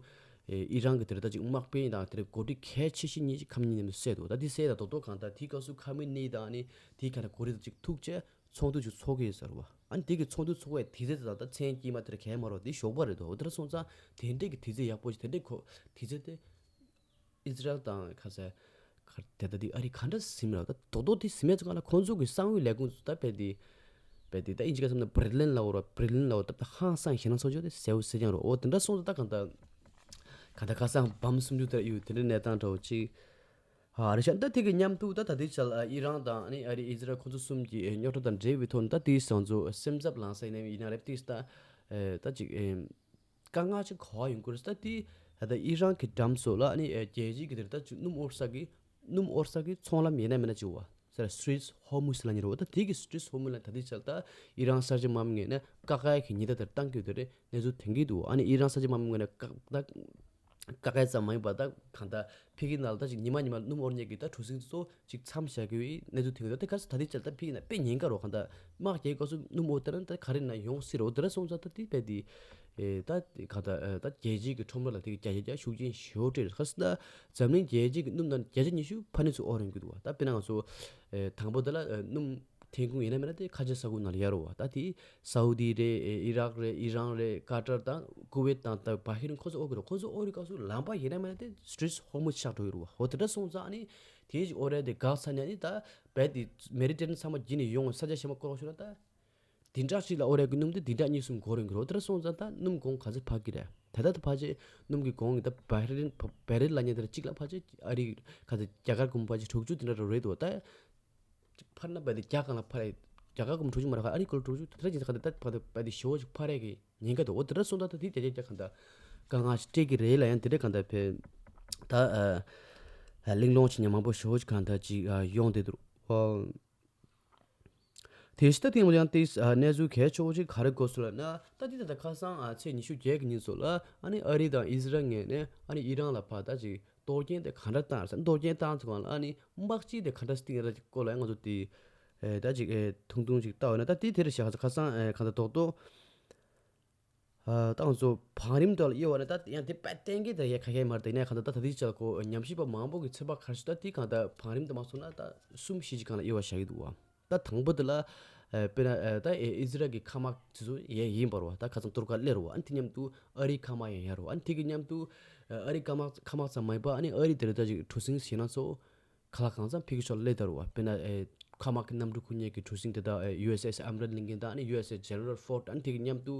ཨེ་ཨི་རན་གྱི་དེར་ད་ཅིག་དམག་དཔོན་དང་དེར་འགོ་ཁྲིད་གལ་ཆེ་ཤོས་གཉིས་ཅིག་ཁ་མི་ནི་མཉམ་དུ་བསད་འདུག་ད་དེ་བསད་ད་རྡོག་རྡོག་གང་ལྟར་དེའི་སྐབས་སུ་ཁ་མི་ནི་དང་ཨ་ནི་དེའི་ཁ་ལ་གོ་རིམ་ཅིག་ཐུག་བྱས་ཚོགས་འདུ་ཅིག་ཚོགས་ཀྱི་ཡོད་ས་རེད་བ། ཨ་ནི་དེ་གི་ཚོགས་འདུ་ཚོགས་པའི་དུས་ཚོད་དེ་དང་ད་མཚན་དཀྱིལ་མ་དེར་གས་མ་རོ་དེ་ཞོགས་པ་རེད་འདུག་དེར་སོང་ཙང་དེ་འདྲས་ཀྱི་དུས་ཚོད་ཡག་པོ་ཞིག་དེ་འདྲས་གོ་དུས་ཚོད་དེ་ཨི་ཟི་རལ་དང་ཁ་ས་ཁ་དེ་ད་དེ་ཨ་རི་ག་འདྲ་ཟིན་ར། ད་རྡོག་རྡོག་དེ་ཟིན་མེད་ཚོ་ག་ལ་ཁོང་ཚོ་གི་གསང་བའི་ལས་ཁུངས་ཚོ་ད་བས་དེ་ དེ་ད་ཨིན་ཇི་སྐད་བསམ་ན་བྷེར་ལིན་ལབ་རོ། བྷེར་ལིན་ལབ་ད་ད་ཧང་སང་ཞེད་སྣང་ཚོར་ཆོག་དེ་གསལ་བོ་གསལ་རྐྱང་རོ། འོ་དེ་འདྲ་སོང་ཙང་ད་གང་ལྟར་གང་ལྟར་ཁ་སང་བམ་སུམ་ཅུ་དེ་ཡོད་དེ་འདྲའི་གནས་སྟངས་འདྲ་བོ་ཅིག་ཨ་རེ་ཤ། ད་དེ་གི་མཉམ་དུ་ད་ད་ལྟའི་ཆར་ཨ་ཨི་རན་དང་ཨ་ནི་ཨ་རི་ཨི་ཟི་རལ་ཁོ་ཚོ་གསུམ་གྱི་ཨེ་རྙོག་དྲ་དང་འབྲེལ་བའི་ཐོག་ནས་ད་དེའི་སང་ཚོ་སེམས་འཚབ་ལངས་ས་ཡིན་ན་ཡིན་ན་རེད། དེ་ད་ཨེ་ད་ཅིག་ཨེ་དཀའ་ངལ་ཅིག་གོ་བ་ཡོང་གི་རེད། ད་དེ་ད་ད་ཨི་རན་གྱི་འགྲམ་སོགས་ལ་ཨ་ནི་ཨེ་རྒྱལ་སྤྱིའི་གི་དེར་ད་ཅིག་སྣུམ་དབོར་ས་གི་སྣུམ་དབོར་ས་གི་ཚོང་ལམ་ཡིན་ན་མིན་ན་ཅིག་བ་ཟེར་Strait of Hormuz ལབ་མཁན་རེད་བ། ད་དེ་གི་Strait of Hormuz ལ་ད་དེ་ཆར་ད་ཨི་རན་གསར་བརྗེ་དམག་མི་ངོས་ནས་བཀག་ཡ་གི་ཉེན་བརྡ་དེར་བཏང་གི་ཡོད་དེ་རེད། གནས་ཚུལ་ཐོན་གྱི་འདུག་ཨ་ནི་ཨི་རན་གསར་བརྗེ་དམག་མི་ངོས་ནས་བཀག་ད་བཀག་ཡ་ཙམ་མ་ཡིན་པ་ད་གང་ལྟར་ཕ་གི་ནང་ལ་ད་ཅིག་ཉི་མ་ཉི་མ་སྣུམ་དབོར་མཁན་གྱི་ད་གྲུ་གཟིངས་ཚོ་ཅིག་མཚམས་བཞག་གི་ཡོད་གནས་ཚུལ་ཐོན་གྱི་འདུག་ད་ག་ས་ད་དེ་ཆར་ད་ཕ་གི་ནང་དཔེ་ཉེན་ཁ་རོ། གང་ལྟར་དམག་རྒྱག་སྐབས་སུ་སྣུམ་དབོར་ད་ན་ད་ག་རེ་ན་ཡོང་སྲིད་རོ། དེ་འདྲ་སོང་ཙང་ད་དེ་དཔེ་དེ་ཨེ་ད་གང་ལྟར་ཨེ་ད་རྒྱལ་སྤྱིའི་གི་ཁྲོམ་ར་ལ་དེ་གི་བརྒྱ་ཆ་བརྒྱ་ཤུགས་རྐྱེན་ཞེ་པོ་སྤྲད་རེད། ག་ས་ད་འཛམ་གླིང་རྒྱལ་སྤྱིའི་གི་སྣུམ་ནང་བརྒྱ་ཆ་ཉི་ཤུ་ཕར་ནས་ཚུར་དབོར་ཡོང་གི་འདུག་བ། ད་དཔེར་ན་ང་ཚོ་ཨེ་དང་པོ་དེ་ལ་ཨེ་སྣུམ་ཐོན་ཁུངས་ཡིན་ན་མིན་ན་དེ་ཁ་ཆེ་ས་ཁུལ་ནང་ལ་ཡོད་རེད་བ། ད་དེ་སའུ་དི་རེད། ཨེ་ཨི་རག་རེད། ཨི་རན་རེད། ཀ་ཏར་དང་ཀུ་ཝེད་དང་ད་བྷ་ཧི་རིན་ཁོ་ཚོ་དབོར་གི་རེད། ཁོ་ཚོ་དབོར་བའི་སྐབས་སུ་ལམ་པ་ཡིན་ན་མིན་ན་དེ་Strait of Hormuz ཆགས་འགྲོ་གི་རེད་བ། འོ་དེ་འདྲ་སོང་ཙང་ཨ་ནི་དེ་ཅིག་དབོར་ཡ་དེ་འགག་ཚར་ནས་ཨ་ནི་ད་རྦད་དེ་མེ་ཌི་ཊེ་རེ་ནི་ཡན་ཚང་མ་བརྒྱུད་ནས་ཡོང་ས་ཆ་གཞན་པ་བསྐོར་བ་ཤོར་ན་ད། དེ་འདྲ་ཞིག་ལ་དབོར་ཡ་གི་སྣུམ་དེ་དེ་འདྲ་གཉིས་གསུམ་འགོར་ཡོང་གི་རེད། དེ་འདྲ་སོང་ཙང་ད་སྣུམ་གོང་ག་ཚོད་འཕར་གི་རེད། ད་ལྟ་ད་ཕལ་ཆེར་སྣུམ་གྱི་གོང་གི་ད་བེ་རེལ་བེ་རེལ་ལབ་མཁན་དེ་འདྲ་གཅིག་ལ་ཕལ་ཆེར་ཨ་རི་ག་ཚོད་རྒྱ་གར་གོང་ཕལ་ཆེར་དྲུག་ཅུ་དེ་འདྲ་རེད་འདུག་ད་འཕར་ན་བས་དེ་རྒྱ་གང་ལ་འཕར་རེད། རྒྱ་གར་གོང་དྲུག་ཅུ་མ་རེད། ཨ་རི་གོང་ལ་དྲུག་ཅུ་དེ་འདྲ་ཅིག་ད་ག་ད་ད་བས་དེ་ཞེ་པོ་ཅིག་འཕར་ཡ་གི་ཉེན་ཁ་འདུག་འོ་དེ་འདྲ་སོང་ཙང་ད་དེ་རྒྱ་རྒྱ་རྒྱ་གང་ད་དཀའ་ངལ་ཞིག་སྤྲད་ཀྱི་རེད་ལབ་ཡང་དེ་འདྲ་གང་ད་བས་ད་ཨ་གླེང་སློང་བྱེད་མཁན་མང་པོ་ཞེ་པོ་ཅིག་གང་ད་ཅིག་ཡོང་བསྡད་འདུག་ཨོ། དེ་བཞིན་ད་ཐེངས་མ་ཡང་ཏིས་གནས་ཚུལ་གལ་ཆེ་བོ་ཅིག་ག་རེ་གོ་སོང་ལབ་ན། ད་འདི་ད་ལྟ་ཁ་སང་ཚེས་ཉི་ཤུ་བརྒྱད་ཀྱི་ཉིན་ཚོ་ལ་ཨ་ནི་ཨ་རི་དང་ཨི་ཟི་རལ་ངོས་ནས་ཨ་ནི་ཨི་རན་ལ་ཕར་ད་ཅིག་གཏོར་སྐྱོན་དེ་ག་འདྲ་བཏང་ཟེར། གཏོར་སྐྱོན་བཏང་ཚུལ་སྒང་ལ་ཨ་ནི་དམག་སྤྱི་དེ་ག་འདྲ་སྟེང་ར་ཅིག་སྐོར་ལ་ང་ཚོ་དེ་ད་ཅིག་ཐུང་ཐུང་ཅིག་ལྟ་བ་ན། ད་དེ་དེ་རེད་ཤག་ཁ་སང་ག་ད་རྡོག་རྡོག་ཨ་ཏང་ཚོ་བང་རིམ་དུ་ལ་དབྱེ་བ་ནི་ད་ཡང་དེ་དཔེ་གཏན་འཁེལ་དེ་ཡ་ཁ་ཁའི་མར་དེ་ནས་གང་ལྟར་ད་ད་དེ་ཆ་ཁོ་ཉམས་ཞིབ་པ་མང་པོ་གི་ཚོད་དཔག་ཁར་སུ་ད་དེ་གང་ལྟར་བང་རིམ་དུ་མ་སོང་ན་ད་གསུམ་བཞི་ཅིག་གང་ལ་དབྱེ་བ་བཞག་གི་འདུག་བ། ད་དང་པོ་དེ་ལ་ཨ་དཔེར་ན་ཨ་ད་ཨེ་ཨི་ཟི་རལ་གི་མཁའ་དམག་དེ་ཚོ་ཡ་ཡིན་པར་བ། ད་ཁ་སང་ཏུར་ཀ་སླེབས་རུ་བ། ཨ་ནི་དེ་མཉམ་དུ་ཨ་རིའི་མཁའ་དམག་ཡང་ཡར་རུ་བ། ཨ་ནི་དེ་གི་མཉམ་དུ་ཨ་རིའི་མཁའ་དམག་མཁའ་དམག་ཙམ་མ་ཡིན་པ་ཨ་ནི་ཨ་རི་དེ་རེ་ད་ཅིག་གྲུ་གཟིངས་ཞེད་སྣང་ཚོ་ག་ལ་གང་འཚམ་ཕ་གི་ཕྱོགས་ལ་སླེབས་ད་རུ་བ། དཔེར་ན་ཨེ་མཁའ་དམག་གི་གནམ་གྲུ་ཁུར་མཁན་གྱི་གྲུ་གཟིངས་དེ་དག་ཨེ་ཡུ་ཨེས་ཨེས་ཨམ་རན་གླིང་གི་དང་ཨ་ནི་ཡུ་ཨེས་ཨེས་ཇེ་ནེ་རལ་ཧྥོར་ཌི། ཨ་ནི་དེ་གི་མཉམ་དུ་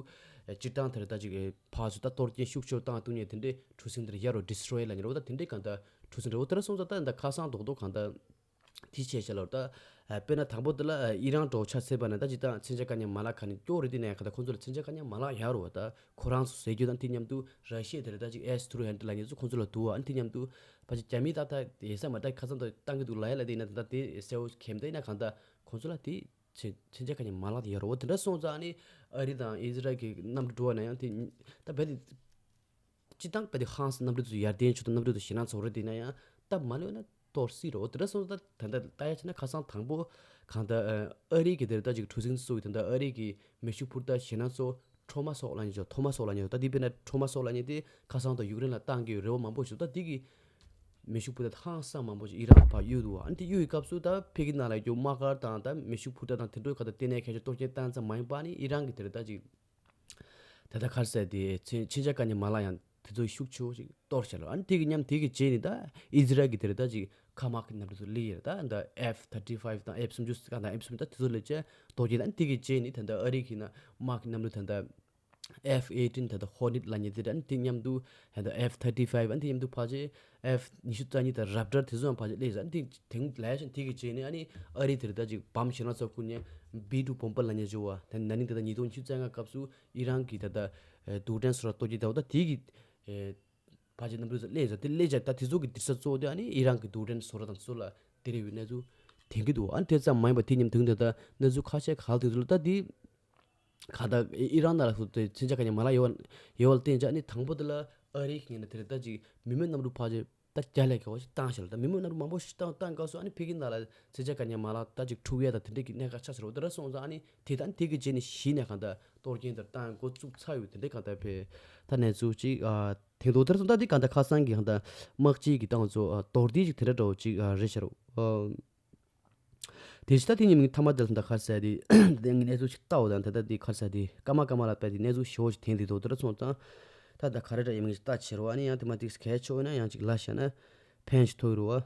ཨེ་སྤྱིར་བཏང་དེར་ད་ཅིག་ཨེ་ཕར་ཚུར་ད་གཏོར་སྐྱོན་ཤུགས་ཆེ་བཏང་བཏང་མཁན་དེ་འདྲའི་གྲུ་གཟིངས་དེར་ཡ་རུ་ཌི་སི་ཊྲོའི་ལབ་མཁན་རེད་བ། ད་དེ་འདྲའི་གང་ལྟར་གྲུ་གཟིངས་རེད་བ། དེ་འདྲ་སོང་ཙང་ད་ད་ཁ་སང་རྡོག་རྡོག་གང་ལྟར་དེ་བྱས་བྱས་ལ་ད་ཨེ་དཔེར་ན་དང་པོ་དེ་ལ་ཨེ་ཨི་རན་འགྲོ་ཆ་ཟེར་བ་ན་ད་ཅིག་ད་མཚོན་ཆ་བཀག་ཉར་མ་ལག་ག་ནས་སྐྱོ་རེད། དེ་ནས་གང་ལྟར་ཁོང་ཚོ་ལ་མཚོན་ཆ་བཀག་ཉར་མ་ལག་ཡ་རུ་བ་ད་ཁོ་རང་ཚོ་ཟས་རྒྱུ་དང་དེ་མཉམ་དུ་ར་ཤི་ཡ་དེར་ད་ཅིག་ཨེས་ཐུ་རུ་ཧན་ཌི་ལབ་མཁན་ཚོ་ཁོང་ཚོ་ལ་འདུག་བ། ཨ་ནི་དེ་མཉམ་དུ་ཕལ་ཆེར་རྒྱ་མིའི་ཏག་ཏག་ཡེ་ས་མ་ཏག་ཁ་སང་ད་བཏང་གི་འདུག་ལ་ཡ་ལ་དེ་ཡིན་ན་ད་ད་དེ་གསལ་བོ་གལ་མི་འདུག་ཡིན་ན་གང་ལྟར་ཁོང་ཚོ་ལ་དེ་མཚོན་མཚོན་ཆ་ག་ནས་མ་ལག་དེ་ཡོད་རེད། འོ་དེ་འདྲ་སོང་ཙང་ཨ་ནི་ཨ་རི་དང་ཨི་ཟི་རལ་གྱི་གནམ་གྲུ་འགྲོ་བ་ན་ཡང་དེ་ད་བས་དེ་སྤྱི་བཏང་བས་དེ་ཧང་སང་གནམ་གྲུ་དེ་ཚོ་ཡར་ལྡན་ཆོག་ད་གནམ་གྲུ་དེ་ཚོ་ཞེད་སྣང་ཚོར་རེད། དེ་ན་ཡང་སྟབས་མ་ལེགས་ན་གཏོར་སྲིད་རོ། དེ་འདྲ་སོང་ཙང་ད་ད་ལྟ་ལྟ་ཡ་བྱས་ན་ཁ་སང་དང་པོ་གང་ལྟར་ཨ་རི་གི་དེར་ད་ཅིག་གྲུ་གཟིངས་སུ་ད་ལྟ་ཨ་རི་གི་མེ་ཤུགས་འཕུར་མདའ་ཞེད་སྣང་ཚོ་ཁྲོ་མ་སོགས་ལབ་མཁན་ཅིག་ཐོ་མ་སོགས་ལབ་མཁན་ཅིག་ད་འདི་དཔེར་ན་ཁྲོ་མ་སོགས་ལབ་མཁན་དེ་ཁ་སང་དང་ཡུཀ་རེན་ལ་བཏང་གི་ཡོད་རེ་བ་མང་པོ་ཞིག་ད་འདི་གི་མེ་ཤུགས་འཕུར་མདའ་ཧང་སང་མང་པོ་ཞིག་ཨི་རན་ལ་ཕར་གཡུག་འདུག་བ། ཨ་ནི་དེ་གཡུག་གི་སྐབས་སུ་ད་ཕ་གི་ནང་ལ་ཡོད་དམག་སྒར་དང་ད་མེ་ཤུགས་འཕུར་མདའ་དང་དེ་འདྲ་ག་ད་ལྟེ་གནས་མཁན་ཅིག་གཏོར་སྐྱོན་བཏང་ཙམ་མ་ཡིན་པ་ཨ་ནི་ཨི་རན་གི་དེར་ད་ཅིག་ད་ལྟ་ག་རེ་ཟེར་དེ་མཚོན་མཚོན་ཆ་བཀག་ཉར་མ་ལག་ཡང་དེ་ཚོ་ཤུགས་ཆེ་བོ་ཞིག་གཏོར་བྱས་ལ། ཨ་ནི་དེ་གི་མཉམ་དེ་གི་རྗེས་ནས་ད་ཨི་ཟི་རལ་གི་དེར་ད་ཅིག་མཁའ་དམག་གི་གནམ་གྲུ་ཚོ་སླེབས་ཡོད་རེད། ད་ད་ཨེཕ་ཐར་ཊི་ཕའིབ་དང་ཨེཕ་སུམ་ཅུ་གང་དང་ཨེཕ་སུམ་ཅུ་ད་དེ་ཚོ་སླེབས་བྱས་གཏོར་རྗེས་ད་ཨ་ནི་དེ་གི་རྗེས་ནས་ད་ད་ཨ་རི་གི་ན་དམག་གི་གནམ་གྲུ་ད་ད་ཨེཕ་ཨེ་ཊིན་ད་ད་ཧོར་ནེཊ་ལབ་མཁན་དེ་ད་ཨ་ནི་དེ་མཉམ་དུ་ད་ད་ཨེཕ་ཐར་ཊི་ཕའིབ་ཨ་ནི་དེ་མཉམ་དུ་ཕལ་ཆེར་ཨེཕ་ཉི་ཤུ་རྩ་གཉིས་དང་རབ་ཊར་དེ་ཚོ་ཡང་ཕལ་ཆེར་སླེབས་ཡོད། ཨ་ནི་དེ་དེང་ལས་ཤིང་དེ་གི་རྗེས་ནས་ཨ་ནི་ཨ་རི་དེར་ད་ཅིག་བམ་ཞེད་སྣང་ཚོ་ཁུར་ནས་བི་ཊུ་བོམ་བར་ལབ་མཁན་ཅིག་བ། ད་ན་ནིང་ད་ལྟ་ཉིས་སྟོང་ཉི་ཤུ་རྩ་ལྔ་སྐབས་སུ་ཨི་རན་གྱི་ད་ལྟ་ཨེ་རྡུལ་ཕྲན་བཟོ་གྲྭ་གཏོར་རྒྱུ་ད་འོ་ད་དེ་གི་ཨེ་ཕལ་ཆེར་གནམ་གྲུ་ཚོ་སླེབས་ཟེར། དེ་སླེབས་བྱས་ད་དེ་ཚོ་གི་འདི་ས་གཙོ་བོ་དེ་ཨ་ནི་ཨི་རན་གྱི་རྡུལ་ཕྲན་བཟོ་གྲྭ་དང་ཚོ་ལ་དེ་རེ་བའི་གནས་ཚུལ་ཐོན་གྱི་འདུག་ཨ་ནི་དེ་ཙམ་མ་ཡིན་པ་དེ་མཉམ་དུ་ད་ལྟ་གནས་ཚུལ་ཁ་ཤས་ག་ལ་ཐོན་འདུག་ལ། ད་དེ་ག་ད་ཨི་རན་ནང་ལ་སུ་དེ་མཚོན་ཆ་ག་ཉེ་མ་ལ་ཡོད་ཡོད་བ་ལ་བརྟེན་བྱས་ཨ་ནི་དང་པོ་དེ་ལ་ཨ་རིའི་ངོས་ནས་དེ་རེ་ད་ཅིག་མི་མེད་གནམ་གྲུ་ཕལ་ཆེར་ད་བརྒྱ་ལས་བརྒལ་བ་ཞིག་བཏང་ཤག་ལ། ད་མི་མང་ནང་མང་པོ་ཞིག་བཏང་བཏང་སྐབས་སུ་ཨ་ནི་ཕ་གི་ནང་ལ་མཚོན་ཆ་ག་ཉེ་མ་ལ་ད་ཅིག་འཁྲུག་ཡ་ད་དེ་འདྲས་ཀྱི་གནད་འགག་ཆགས་ཟེར་བ་དེ་འདྲ་སོང་ཙང་། ཨ་ནི་དེ་ད་ཨ་ནི་དེ་གི་རྗེས་ནས་གཞི་ནས་གང་ལྟར་གཏོར་སྐྱོན་དེ་བཏང་འགོ་བཙུགས་ཚར་ཡོད་དེ་འདྲས་གང་ལྟར་བས་ད་གནས་ཚུལ་ཅིག་ཨ་དེང་དུ་དེར་སོང་ད་དེ་གང་ལྟར་ཁ་སང་གི་གང་ལྟར་དམག་སྤྱི་གི་ཏང་ཚོ་ཨ་མདོར་བསྡུས་ཅིག་དེ་འདྲ་འདྲ་བོ་ཅིག་ཨ་རེད་ཤག་རོ། ཨ། དེ་ཕྱི་ད་དེ་ཉིན་མིག་མཐའ་མ་དེ་ལ་ད་གར་ས་དེ་དེ་ངའི་གནས་ཚུལ་ཞིག་ལྟ་འོ་དང་ད་ད་དེ་གར་ས་དེ་སྐར་མ་སྐར་མ་ལ་པད་དེ་གནས་ཚུལ་ཞེ་པོ་ཞིག་ཐོན་དེ་དོ་དེ་འདྲ་སོང་ཙང་། ད་ད་ག་རེ་འདྲ་ཡིན་མིན་ཞིག་ལྟ་ཕྱིར་བ་ནི་ཡང་དེ་མ་ཏིག་གལ་ཆེ་བ་ན་ཡང་ཅིག་ལ་བྱས་ན་ཕན་ཞིག་ཐོགས་རུ་བ།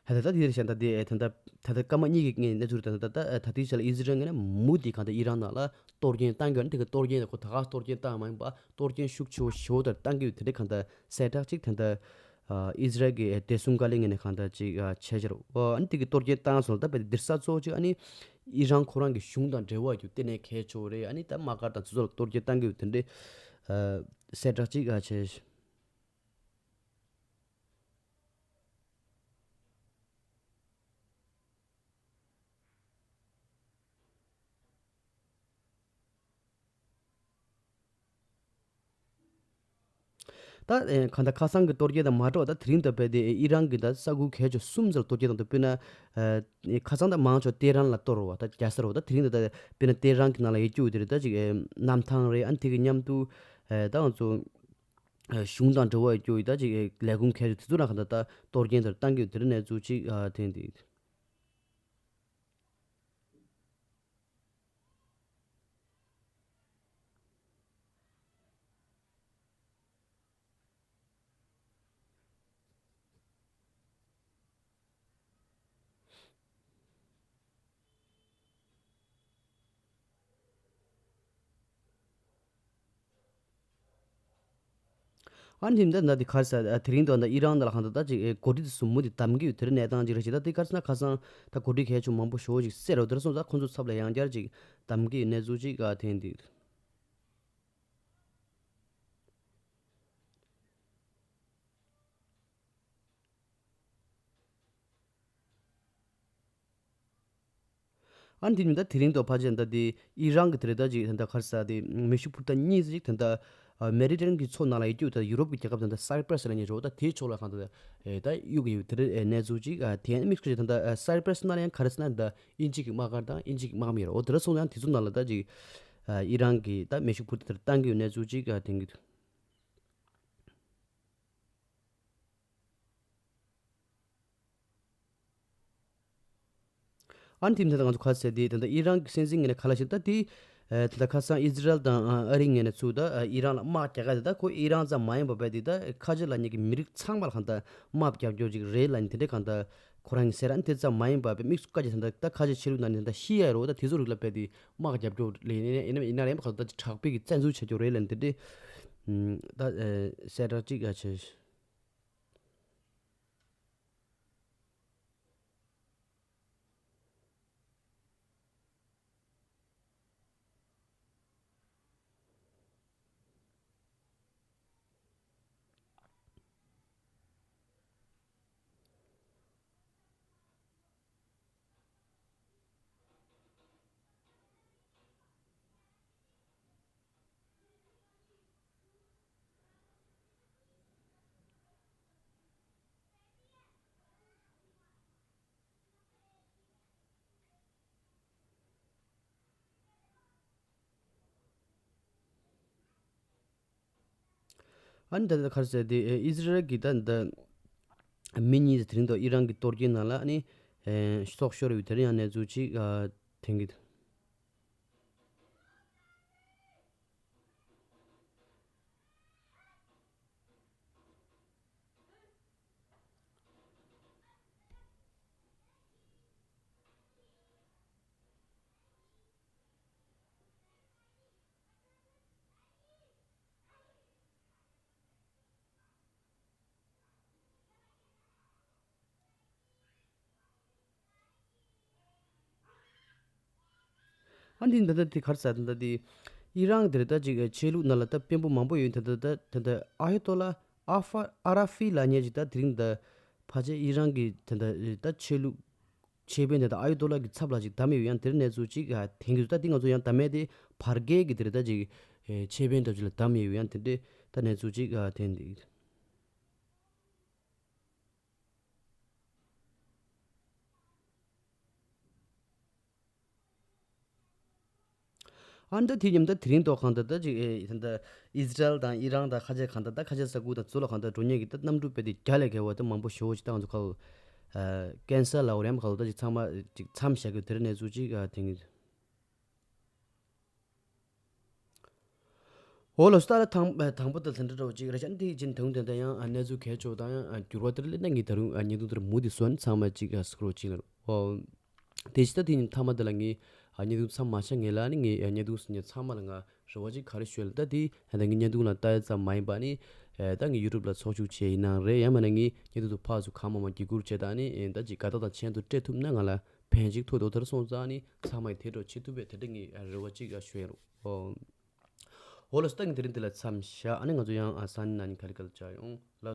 ད་ལྟ་དེ་རེད་ཤག་ད་དེ་ད་ལྟ་ད་ལྟ་སྐར་མ་གཉིས་ཀྱི་གནས་ཚུལ་རེད། ད་ལྟ་ད་ད་ལྟའི་ཆ་ལ་ཨི་ཟི་རལ་ངོས་ནས་མུ་མཐུད་གང་ལྟར་ཨི་རན་ནང་ལ་གཏོར་སྐྱོན་བཏང་གི་ཡོད་ནི། དེ་ག་གཏོར་སྐྱོན་དེ་ཁོ་ད་ག་གཏོར་སྐྱོན་བཏང་མ་ཡིན་པ། གཏོར་སྐྱོན་ཤུགས་ཆེ་བོ་ཞེ་བོ་ད་བཏང་གི་ཡོད། དེ་འདྲ་གང་ལྟར་གསལ་བསྒྲགས་ཅིག་ད་ལྟ་ཨི་ཟི་རལ་གྱི་བདེ་སྲུང་བཀའ་བློན་ངོས་ནས་གང་ལྟར་ཅིག་བྱས་ཤག་ཨ་ནི་དེ་གི་གཏོར་སྐྱོན་བཏང་སོང་ལ། ད་དཔེ་འདིར་ས་གཙོ་བོ་ཅིག་ཨ་ནི་ཨི་རན་ཁོ་རང་གི་གཞུང་དང་འབྲེལ་བ་ཡོད་དེ་ནས་གལ་ཆེ་བོ་རེད། ཨ་ནི་ད་དམག་སྒར་དང་དེ་ཚོ་ལ་གཏོར་སྐྱོན་བཏང་གི་ཡོད། དེ་འདྲའི་གསལ་བསྒྲགས་ཅིག་བྱས། ད་ཨེ་གང་ལྟར་ཁ་སང་གི་གཏོར་སྐྱོན་དང་མ་འདྲ་བ། ད་དེ་རིང་ད་དཔེ་དེ་ཨི་རན་གྱི་ད་ས་ཁུལ་གལ་ཆེ་གསུམ་ཙམ་ལ་གཏོར་སྐྱོན་བཏང་འདུག་དཔེར་ན་ཨེ་ཁ་སང་ད་མང་ཆེ་ཏེ་རན་ལ་གཏོར་བ་ད་རྒྱལ་ས་རེད་བ། ད་དེ་རིང་ད་དཔེར་ན་ཏེ་རན་གྱི་ནང་ལ་ཡོད་རྒྱུ་དེ་རེད། ད་ཅིག་ཨེ་གནམ་ཐང་རེད། ཨ་ནི་དེ་གི་མཉམ་དུ་ཨེ་ད་ང་ཚོ་ཨེ་གཞུང་དང་འབྲེལ་བ་ཡོད་རྒྱུ་ཡོད། ད་ཅིག་ཨེ་ལས་ཁུངས་གལ་ཆེ་དེ་ཚོ་ནང་གང་ལྟར་ད་གཏོར་སྐྱོན་དེ་བཏང་གི་ཡོད། དེ་རིང་གནས་ཚུལ་ཅིག་ཨ་ཐོན་འདུག་ཨ་ནི་དེ་འདྲ་ན་དེ་ག་རེ་ཟེར། ཨ་དེ་རིང་དུ་ད་ཨི་རན་ད་ལ་གང་ལྟར་ད་ཅིག་ཨེ་འགོ་ཁྲིད་དེ་ཚོ་མུ་མཐུད་བདམས་ཀྱི་ཡོད། དེ་རིང་གནས་སྟངས་ཅིག་རེད་ཤག་ད་དེ་ག་རེ་ཟེར་ན་ཁ་སང་ད་འགོ་ཁྲིད་གལ་ཆེ་མང་པོ་ཞེ་པོ་ཅིག་བསད་རེད་བ། དེ་རིང་སོང་ཙང་ཁོང་ཚོ་ཚབ་ལ་ཡང་བསྐྱར་ཅིག་བདམས་ཀྱི་ཡོད་གནས་ཚུལ་ཅིག་ཨ་ཐོན་འདུག་ཨ་ནི་དེ་ནི་ད་དེ་རིང་དུ་ཕལ་ཆེར་ད་དེ་ཨི་རན་གྱི་དེ་རེད། ད་ཅིག་ད་ལྟ་ག་རེ་ཟེར། དེ་མེ་ཤུགས་འཕུར་མདའ་གཉིས་ཅིག་ད་ལྟ་ཨ་མེ་ཌི་ཊེ་རེ་ནི་ཡན་གྱི་མཚོ་ནང་ལ་ཡོད་རྒྱུ། ད་ཡུ་རོབ་ཀྱི་རྒྱལ་ཁབ་ད་ལྟ་སའི་པྲ་སི་ལབ་མཁན་ཅིག་ཡོད། ད་དེའི་ཕྱོགས་ལ་གང་ལྟར་ཨེ་ད་གཡུག་གི་ཡོད། དེ་རེད། ཨེ་གནས་ཚུལ་ཅིག་ཨ་ཐོན། དམིགས་བསལ་ད་ལྟ་ཨ་སའི་པྲ་སི་ནང་ལ་ཡང་ག་རེ་ཟེར་ན་ད་དབྱིན་ཇི་གི་དམག་སྒར་དང་དབྱིན་ཇི་གི་དམག་མི་རེད། འོ་དེ་འདྲ་སོང་ཙང་དེ་ཚོ་ནང་ལ་ད་ཅིག་ཨ་ཨི་རན་གྱི་ད་མེ་ཤུགས་འཕུར་མདའ་དེ་འདྲ་བཏང་གི་ཡོད་གནས་ཚུལ་ཅིག་ཨ་ཐོན་གྱི་འདུག་ཨ་ནི་དེ་ད་ལྟ་ང་ཚོ་ག་རེ་ཟེར། དེ་ད་ལྟ་ཨི་རན་གྱི་སྲིད་འཛིན་ངོས་ནས་ག་ལབ་ཤག་ད་དེ་ཨ་ད་ལྟ་ཁ་སང་ཨི་ཟི་རལ་དང་ཨ་ཨ་རི་ངོས་ནས་ཚུར་ད་ཨ་ཨི་རན་ལ་དམག་རྒྱག་ག་དེ་ད་ཁོ་ཨི་རན་ཙམ་མ་ཡིན་པ་བས། དེ་ད་ཁ་ཆེ་ལབ་མཁན་གྱི་མི་རིགས་ཚང་མ་ལ་གང་ལྟར་དམག་རྒྱབ་སྐྱོར་ཅིག་རེད་ལབ་ནས་དེ་འདྲ་གང་ལྟར་ཁོ་རང་གིས་ཟེར། ཨ་ནི་དེ་ཙམ་མ་ཡིན་པ་བས་དམིགས་སུ་བཀར་གྱི་ད་ལྟ་ད་ཁ་ཆེ་ཆོས་ལུགས་ནང་ནས་ད་ལྟ་ཤི་ཡ་རོ་ད་དེ་ཚོ་རིགས་ལ་བས་དེ་དམག་རྒྱབ་སྐྱོར་ལས་ཡིན་ན་ཡིན་ན་ཡིན་ན་ཡང་གང་ལྟར་དྲག་པོའི་གི་བཙན་འཛུལ་བྱ་རྒྱུ་རེད་ལབ་ནས་དེ་འདྲ་ད་ཨ་གསལ་བསྒྲགས་ཅིག་ཨ་བྱས། ཨ་ནི་ད་ལྟ་ག་རེ་ཟེར། དེ་ཨི་ཟི་རལ་གྱི་ད་ད་མི་གཉིས་དེ་རིང་དུ་ཨི་རན་གྱི་གཏོར་སྐྱོན་ནང་ལ་ཨ་ནི་ཨེ་སྲོག་ཤོར་བའི་དེ་རིང་ཡང་གནས་ཚུལ་ཅིག་ཨ་ཐོན་གྱི་འདུག་ཨ་འདི་ད་ལྟ་དེ་ག་རེ་ཟེར། ད་ལྟ་དེ་ཨི་རན་དེར་ད་ཅིག་ཆོས་ལུགས་ནང་ལ་ད་དཔོན་པོ་མང་པོ་ཡོད། ད་ལྟ་ད་ད་ལྟ་ཨ་ཡ་ཏོ་ལ་ཨ་ཧྥ་ཨ་ར་ཧྥི་ལབ་མཁན་ཅིག་ད་དེ་རིང་ད་ཕལ་ཆེར་ཨི་རན་གྱི་ད་ལྟ་ད་ཆོས་ལུགས་ཆོས་དཔོན་དེ་ད་ཨ་ཡ་ཏོ་ལ་གི་ཚབ་ལ་ཅིག་བདམས་ཡོད། ཡང་དེར་གནས་ཚུལ་ཅིག་ཨ་ཐོན་གྱི་འདུག་ད་དེ་ང་ཚོ་ཡང་ད་མེད་དེ་བར་བརྒལ་གྱི་དེར་ད་ཅིག་ཆོས་དཔོན་འདྲ་ཅིག་ལ་བདམས་ཡོད། ཡང་དེ་འདྲའི་ད་གནས་ཚུལ་ཅིག་ཨ་ཐོན་འདུག་ཨ་ནི་ད་དེ་མཉམ་ད་དེ་རིང་ཐོག་གང་ལྟར་ད་ཅིག་ཨེ་ད་ཨི་ཟི་རལ་དང་ཨི་རན་དང་ཁ་ཆེ་གང་ལྟར་ད་ཁ་ཆེ་ས་ཁུལ་དང་ཚུར་ལ་གང་ལྟར་འགྲོ་མཁན་གྱི་ད་གནམ་གྲུ་དཔེ་དེ་བརྒྱ་ལས་བརྒལ་བ་ད་མང་པོ་ཞེ་པོ་ཅིག་ད་ང་ཚོ་ཁ་ལོ་ཨ་ཀན་སལ་ལབ་རེད་མ་ཁ་ལོ་ད་ཅིག་ཚང་མ་ཅིག་མཚམས་བཞག་གི་དེ་རིང་གནས་ཚུལ་ཅིག་ཨ་དེང་གི། འོ་ལགས་སོ། ད་ལ་དང་དང་པོ་དང་ལྷན་འདྲ་འདྲ་བོ་ཅིག་རེད་ཤག་དེ་རྗེས་ནས་ད་དུང་དེ་འདྲ་ཡང་གནས་ཚུལ་གལ་ཆེ་བ་དང་ཡང་འགྱུར་བ་དེ་འདྲ་སླེབས་ན་ངས་ད་རུང་བརྙན་ཐུང་དེ་འདྲ་མུ་མཐུད་ནས་བཟོ་ནས་ཚང་མ་ཅིག་གཟིགས་རོགས་གྱིས་ལགས། འོ། དེ་བཞིན་ད་དེ་ཉིན་མཐའ་མ་དེ་ལ་ངས་ཨ་བརྙན་ཐུང་མཚམས་མ་བཞག་སྔོན་ལ་ནི་ངས་ཨ་བརྙན་ཐུང་གཟིགས་མཁན་ཚང་མ་ལ་ང་རེ་བ་ཅིག་ག་རེ་ཞུ་ཡ་ལབ་ན། ད་དེ་ཨ་ད་ངས་བརྙན་ཐུང་ལ་ལྟ་ཡ་ཙམ་མ་ཡིན་པ་ནི་ཨ་ད་ངས་ཡུ་ཊུབ་ལ་ཚོགས་ཞུགས་བྱས་ཡིན་ནའང་རེད། ཡང་མིན་ན་ངས་བརྙན་ཐུང་དེ་ཕར་ཚུར་གང་མང་མང་བརྒྱུད་བསྐུར་བྱས་དང་ནི་ཨ་ད་ཅིག་དགའ་རྟགས་དང་མཆན་ཐུང་སྤྲད་ཐུབ་ན་ང་ལ་ཕན་ཅིག་ཐོགས་འདུག་དེར་སོང་ཙང་ནི་ཚང་མ་ཡིས་དེ་འདྲ་བྱེད་ཐུབ་པའི་དེ་འདྲ་ངས་རེ་བ་ཅིག་ཞུ་ཡ་རེད། འོ་ལགས་སོ། ད་ངས་དེ་རིང་འདི་ལ་མཚམས་བཞག་ཨ་ནི་ང་ཚོ་ཡང་ཨ་སང་ཉིན་གནངས་ཉིན་ག་ལེ་ག་ལེ་བཅར་ཡོང་།